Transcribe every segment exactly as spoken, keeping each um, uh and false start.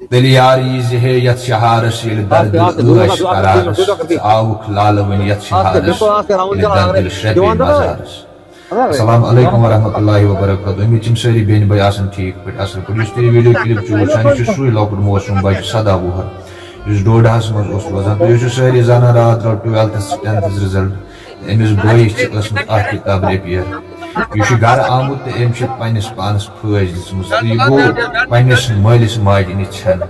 تیٚلہِ یار یی زِ ہے یتھ شہارس ییٚلہِ دردِل ٲش قرارس، ژٕ آوُکھ لالہٕ وٕنہِ یتھ شہارس ییٚلہِ دردِل شرپے مزارس۔ السلام علیکم ورحمۃ اللہ وبرکاتہ۔ امید چھِم سٲری بیٚنہِ بٲے آسن ٹھیٖک پٲٹھۍ، اصل پٲٹھۍ۔ یُس تُہۍ یہِ ویڈیو کلپ چھِو وٕچھان، یہِ چھُ سُے لۄکُٹ معصوم بچہِ سداہ وُہر، یُس ڈوڈاہس منٛز اوس روزان۔ تُہۍ ٲسِو سٲری زانان، راتھ درٛاو ٹُویلتھس ٹینتھس رِزلٹ۔ أمِس بٲیِس چھِ ٲسمٕژ اکھ کِتاب ریپیر۔ یہِ چھُ گرٕ آمُت تہٕ أمۍ چھِ پننِس پانس پھٲج دِژمٕژ تہٕ یہِ گوٚو پننِس مٲلِس ماجہِ نِش ژھٮ۪نہٕ۔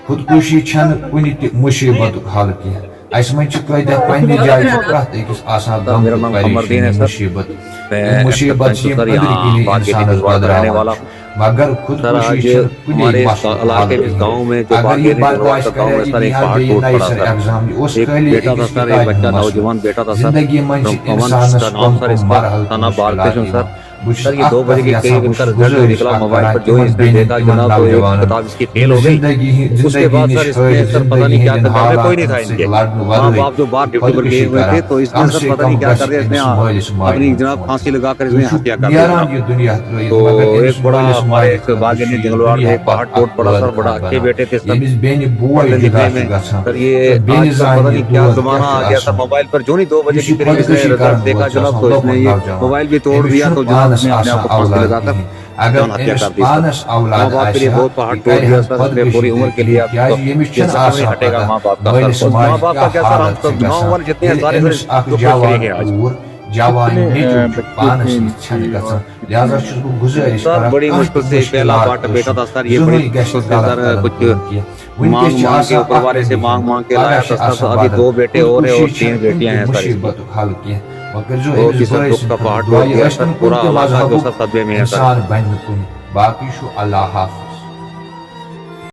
خودکُشی چھنہٕ کُنہِ تہِ مُصیبتُک حل کینٛہہ۔ اسہِ منٛز چھِ کٲتیٛاہ پننہِ جایہِ چھِ پرٛٮ۪تھ أکِس آسان غم تہٕ پریشٲنی، مُصیبت۔ یِم مُصیبت چھِ یِم أنٛدرۍ کِنی انسانس بدراوان چھِ۔ مگر خودکشی چھنہٕ کُنے مسلُک حل کِہیٖنۍ۔ اگر یہِ برداشت کرِ، یہِ دِیہِ ہا بیٚیہِ نَیہِ سرٕ ایگزام۔ یہِ اوس خٲلی أکِس کِتابہِ ہُنٛد مسلہٕ۔ زندگی منٛز چھِ انسانس کم کم مرحلہٕ تہٕ مشکلات یِوان۔ بہٕ چھُس اکھ کتھ یژھان، بہٕ چھُس گُزٲرِش اکھ کران تِمن بیٚنٮ۪ن، تِمن نوجوانن، یُس زندگی ہٕنٛدۍ، زندگی نِش ہٲرِتھ، زندگی ہٕنٛدٮ۪ن حالاتن سۭتۍ لڑنہٕ ورٲے خودکشی کران، کم سے کم گژھِ أمِس مٲلِس ماجہِ ہُنٛد سونٛچُن۔ یہِ چھُ نیران یہِ دُنیا ترٲوِتھ، مگر أمِس مٲلِس ماجہِ خٲطرٕ چھُ یہِ دُنیا پتھ اکھ ٲخرت بنان۔ ییٚمِس بیٚنہِ بوے جُدا چھُ گژھان تہٕ بیٚنہِ زانہِ یہِ دور کیٛاہ چھُ آسان۔ یُس یہِ خودکشی کرن وول چھُ آسان، لۄکُٹ نوجوان، أمِس چھُنہٕ پانس آسان اولاد کِہیٖنۍ۔ اگر أمِس پانس اولاد آسہِ ہا، یہِ کرِ ہا خودکشی تہِ، کیٛازِ ییٚمِس چھَنہٕ آسان پتہ مٲلِس ماجہِ کیٛاہ حالت چھِ گژھان۔ ییٚلہِ أمِس اکھ جوان کوٗر، جوان نیٚچُو چھُ پانس نِش ژھٮ۪نہٕ گژھان، لہذا چھُس بہٕ گُزٲرِش کران، کانٛہہ تہِ مُشکلات ٲسِن، زٕہٕنۍ گژھِ نہٕ غلط قدم تُلُن کینٛہہ۔ وٕنکیٚس چھِ آسان اکھ بنیاد، پگاہ چھِ آسان بدل۔ خودکشی چھَنہٕ کُنہِ تہِ مُصیبتُک حل کینٛہہ۔ وۄنۍ کٔرۍزیو أمِس بٲے سٕنٛدِ خٲطرٕ دُعا، یہِ ٲسۍ تن کُنہِ تہِ مذہبُک، انسان بنہِ نہٕ کُنہِ۔ باقٕے چھُ اللہ حافظ۔